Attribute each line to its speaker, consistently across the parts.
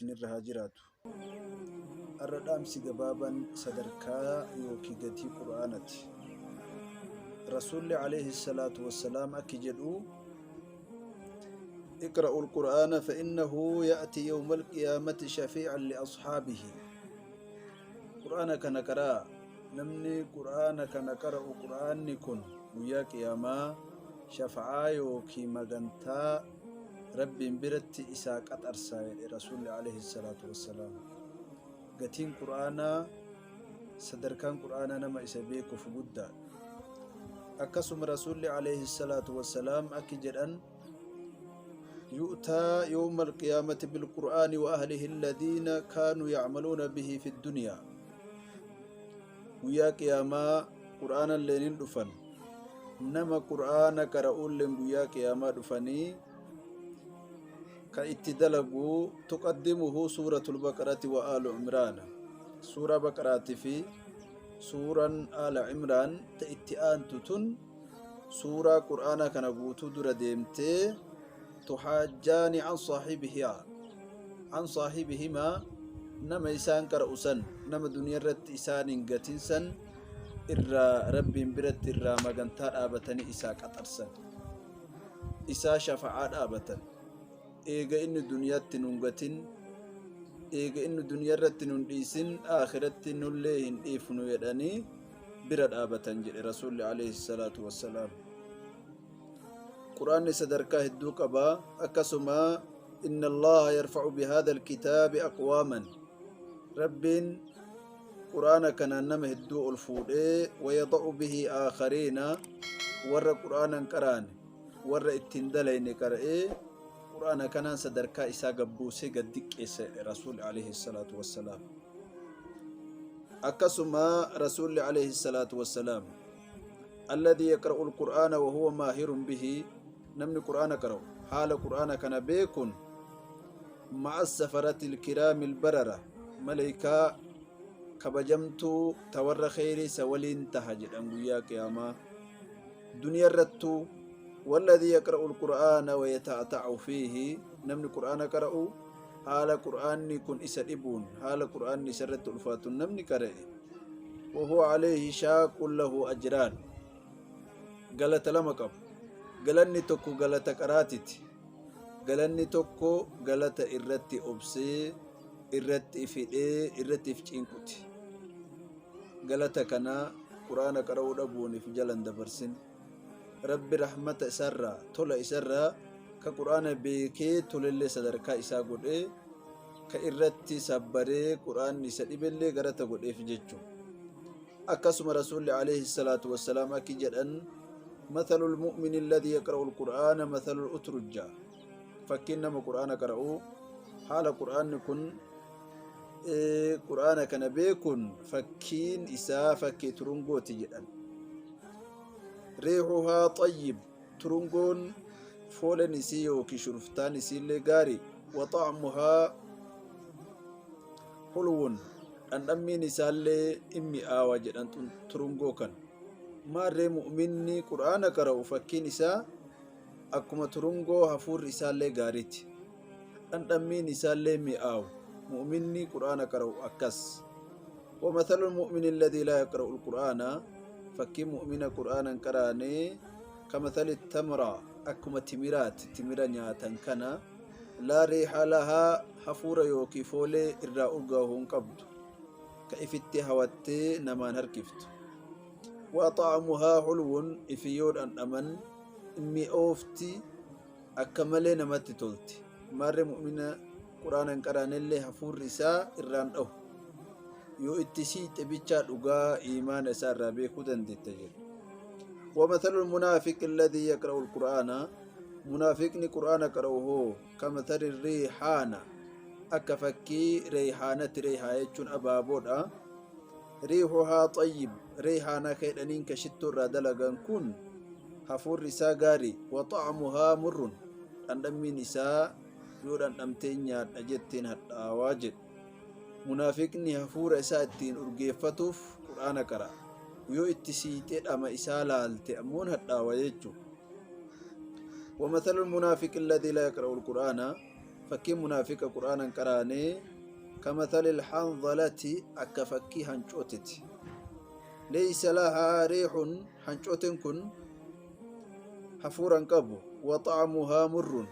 Speaker 1: Isinirra haa jiraatu. Har'a dhaamsi gabaabaan sadarkaa yookiin gatii Qur'aanati. Rasuulli alayhi salaatu wassalaam akki jedhu: اقرأوا القرآن فإنه يأتي يوم القيامة شفيعا لأصحابه. Qur'aana kana qaraa, namni Qur'aana kana qara'u, Qur'aanni kun guyyaa qiyaamaa shafa'aa yookiin magantaa Rabbiin biratti isaa qaxarsa jedhe Rasuulli alayhi salaatu wassalaam. Gatiin Qur'aanaa, sadarkaan Qur'aanaa nama isa beekuuf guddaadha. Akkasuma Rasuulli alayhi salaatu wassalaam akki jedhan: يؤتى يوم القيامة بالقرآن وأهله الذين كانوا يعملون به في الدنيا. Guyyaa qiyaamaa Qur'aana illeen dhufan, nama Qur'aana qara'uulleen guyyaa qiyaamaa dhufanii ka itti dalagu. تقدمه سورة البقرة وآل عمران. Suuraa Baqaraatii fi suuraan Aala Cimraan ta itti aantu tun suuraa Qur'aana kana guutuu dura deemtee تحاجان عن صاحبها عن صاحبهما. Nama isaan qara'u san, nama duniyaa irratti isaan hin gatin san irraa Rabbiin biratti irraa magantaa dhaabatanii isaa qaxarsan, isaa shafa'aa dhaabatan. Eega inni duniyaatti nun gatin, eega inni duniyaa irratti nun dhiisin, akhiratti nullee hin dhiifnu jedhanii bira dhaabatan jedhe Rasuulli alayhi salaatu wassalaam. Qur'aanni sadarkaa hedduu qaba. Akkasuma إن الله يرفع بهذا الكتاب أقواما. Rabbiin Qur'aana kanaan nama hedduu ol fuudhee ويضع به آخرين. Warra Qur'aanan qaraane, warra ittiin dalayne qara'ee Qur'aana kanaan sadarkaa isaa gabbuusee gad diqqeesse Rasuulli alayhi salaatu wassalaam. Akkasuma Rasuulli alayhi salaatu wassalaam: الذي يقرأ القرآن وهو ماهر به. Namni Qur'aana qara'u haala Qur'aana kana beekun مع السفرة الكرام البررة. Maleykaa kabajamtuu ta warra kheyrii isa waliin taha jedhan guyyaa qiyaamaa. Duniyaa irrattuu والذي يقرأ القرآن ويتعتع فيه. Namni Qur'aana qara'u haala Qur'aanni kun isa dhibuun, haala Qur'aanni isa irratti ulfaatuun namni qara'e وهو عليه شاق له أجران. Galata lama qabu. Galanni tokko galata qaraatiti, galanni tokko galata irratti obsee, irratti ifidhee, irratti if cinquti. Galata kana Qur'aana qara'uu dhabuuniif jalan dabarsin. Rabbi rahmata isarraa, tola isarraa, ka Qur'aana beekee tolellee sadarkaa isaa godhee, ka irratti sabbaree Qur'aanni isa dhibellee garata godheef jechu. Akkasuma Rasuulli alayhi salaatu wassalaam akki jedhan: مثل المؤمن الذي يقرأ القرآن مثل الأترجة. Fakkiin nama Qur'aana qara'u haala Qur'aanni kun Qur'aana kana beekun fakkiin isaa fakkii turungooti jedhan. ريحها طيب. Turungoon foolen isii yookiin shuruftaan isiillee gaarii. وطعمها حلو. Dhandhammiin isaallee in mi'aawa jedhan turungoo kan. Maarree mu'minni Qur'aana qara'u fakkiin isaa akkuma turungoo hafuurri isaallee gaariiti, dhandhammiin isaallee mi'aawu. Mu'minni Qur'aana qara'u akkas. ومثل المؤمن الذي لا يقرأ القرآن. Fakkii mu'mina Qur'aana hin qaraane كمثل التمرة. Akkuma timiraati, timira nyaatan kana. لا ريح لها. Hafuura yookiin foolee irraa urgaahu hin qabdu ka ifitti hawattee namaan harkiftu. وطعمها حلو. Ifi yoo dhandhaman mi'oofti, akka malee namatti tolti. Maarree mu'mina Quraana hin qaraanellee hafuurri isaa irraan dhahu. Yoo itti siixe bichaa dhugaa imaana isaa irraa beekuu dandeetta jedhu. ومثل المنافق الذي يقرأ القرآن. Munaafiqni Qur'aana qara'u hoo كمثل الريحانة. Akka fakkii reeyhaanatti. Reeyhaa jechuun abaaboodha. ريحها طيب. Reeyhaana keedhaniin ka shittoo irraa dalagan kun hafuurri isaa gaarii. وطعمها مر. Dhandhammiin isaa yoo dhandhamtee nyaadha jetteen hadhaawaa jedhu. Munaafiqni hafuura isaa ittiin urgeeffatuuf Qur'aana qara'a. Yoo itti siixee dhama isaa laalte ammoon hadhaawa jechuudha. ومثل المنافق الذي لا يقرأ القرآن. Fakkiin munaafiqa Qur'aana hin qaraanee kamathalil hanzalati akka fakkii hancooteti. Leeysa lahaa riixun hancooteen kun hafuura hin qabu. Wa xa'amuhaa murrun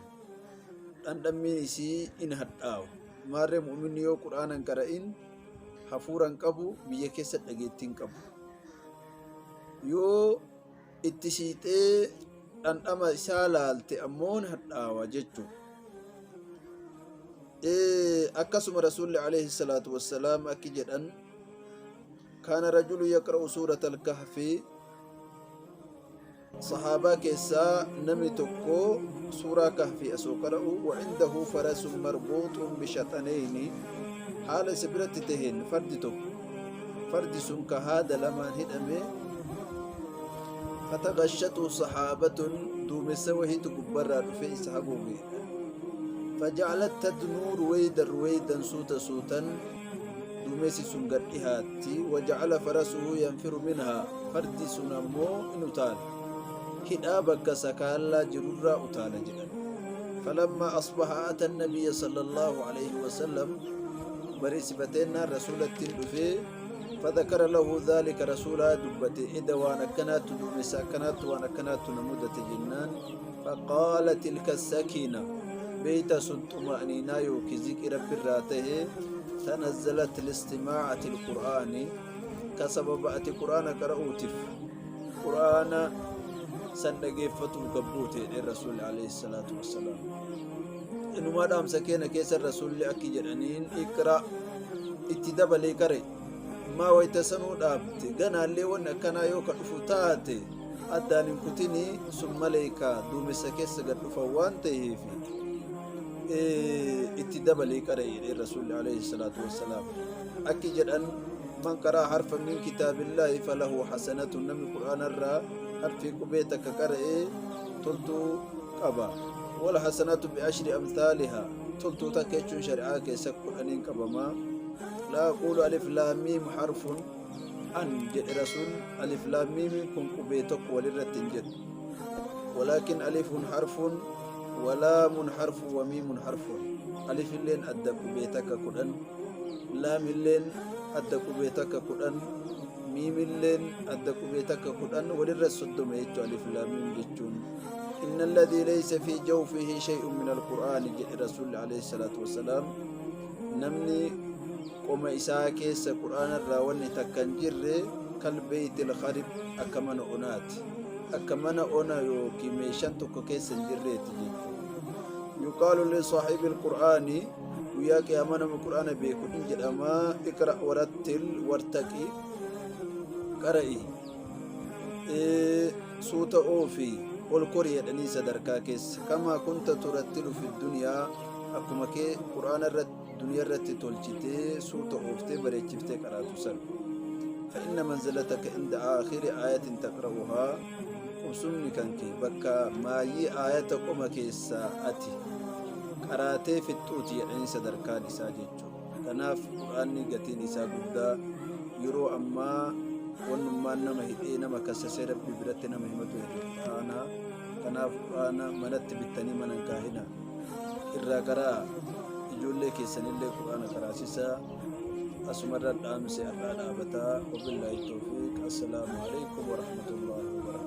Speaker 1: dhandhammiin isii in hadhaawa. Maarree mu'minni yoo Qur'aana hin qara'in hafuura hin qabu biyya keessa dhageettii hin qabu. Yoo itti siixee dhandhama isaa laalte ammoo ni hadhaawa jechu. Akkasuma Rasuulli alayhi salaatu wassalaam akki jedhan kaana rajulu yaqra'u suurata al-kahfi sahaabaa keessaa namni tokko suuraa kahfi osoo qara'u wa indahu farasun marbuuxun bishaxaneyni haala isa biratti taheen fardi tokko fardi sun ka haada lamaan hidhame fatagashatu saxaabatun duumessa wahiitu gubbarraa dhufee isa haguugeedha faja'alat tadnuu ruweydan ruweydan suuta suutan duumessi sun gad dhihaatti waja'ala farasuhu yanfiru minhaa fardi sun ammoo in utaala hidhaa bakka sakaallaa jirurraa utaala jedhan falammaa asbaha ata nabiyya sallallahu alayhi wasallam bariisifateennaan rasuulattiin dhufee fadhakara lahu dhaalika rasuulaa dubbate eda waan akkanaattu duumessa akkanaattu waan akkanaattu na mudate jennaan faqaala tilka sakiina beeyta sun xuma'niinaa yookiin ziqi rabbirraa tahe tanazzalat listimaacati alqur'aani ka sababa ati qur'aana qara'uutif qur'aana san dhageeffatuuf gabbuute jedheen rasuulli alayhi salaatu wassalaam Inumaa dhaamsa keena keessa Rasuulli akki jedhaniin iqra itti dabalii qara'i. Maa wayta sanuu dhaabde ganaallee wanni akkanaa yoo ka dhufu taate addaan hin kutini sun maleeykaa duumessa keessa gad dhufan waan taheefi itti dabalii qara'i jedheen Rasuulli alayhi salaatu wassalaam. Akki jedhan man qaraa harfa min kitaabillaahi falahu hasanatun namni qur'aanarraa harfii qubee takka qara'e toltuu qaba. Wal hasanatu bi ashri amthaaliha toltuu takka jechuun shari'aa keessa kudhaniin qabama. Laa aquulu alif laam miim harfun an jedhe rasuul alif laam miimiin kun qubee tokko walirratti hin jedhu. Walaakin alifun harfun walaamun harfu wa miimun harfun. Alifilleen adda qubee takka kudhan, laamilleen adda qubee takka kudhan, miimilleen adda qubee takka kudhan walirra soddoma jechuu alif laam miim jechuun. Inna alladhii laysa fi jawfihi shay'un min alqur'aani jedhe rasuulli alayhi salaatu wassalaam namni qoma isaa keessa qur'aana irraa wanni takka hin jirre kal beeytil kharib akka mana onaati akka mana ona yookiin meeshaan tokko keessa hin jirreeti jechuudha. Yuqaalu li saahibi alqur'aani guyyaa qiyaamaa nama qur'aana beeku in jedhama iqra warattil wartaqi qara'i suuta oofi ol kori jedhanii sadarkaa keessa kamaa kunta turattilu fi duniyaa akkuma kee qur'aana irratti duniyaa irratti tolchitee suuta ooftee bareechiftee qaraatu san fa'inna manzilataka inda aakhiri aayatin taqra'uhaa qubsumni kan kee bakka maayii aayata qoma keessaa ati qaraatee fixxuuti jedhanii sadarkaan isaa jechuudha. Kanaaf Qur'aanni gatiin isaa guddaa yeroo ammaa wannummaan nama hidhee nama kassasee Rabbi biratti nama himatu hedu Qur'aana. Kanaaf Qur'aana manatti bittanii mana hin kaahina. Irraa qara'aa. Ijoollee keessanillee Qur'aana qaraasisaa. Asumarra dhaamsi har'aa dhaabataa. Wabillaahi tawfiiq. Assalaamu alaikum warahmatullaahi wabarakaatuh.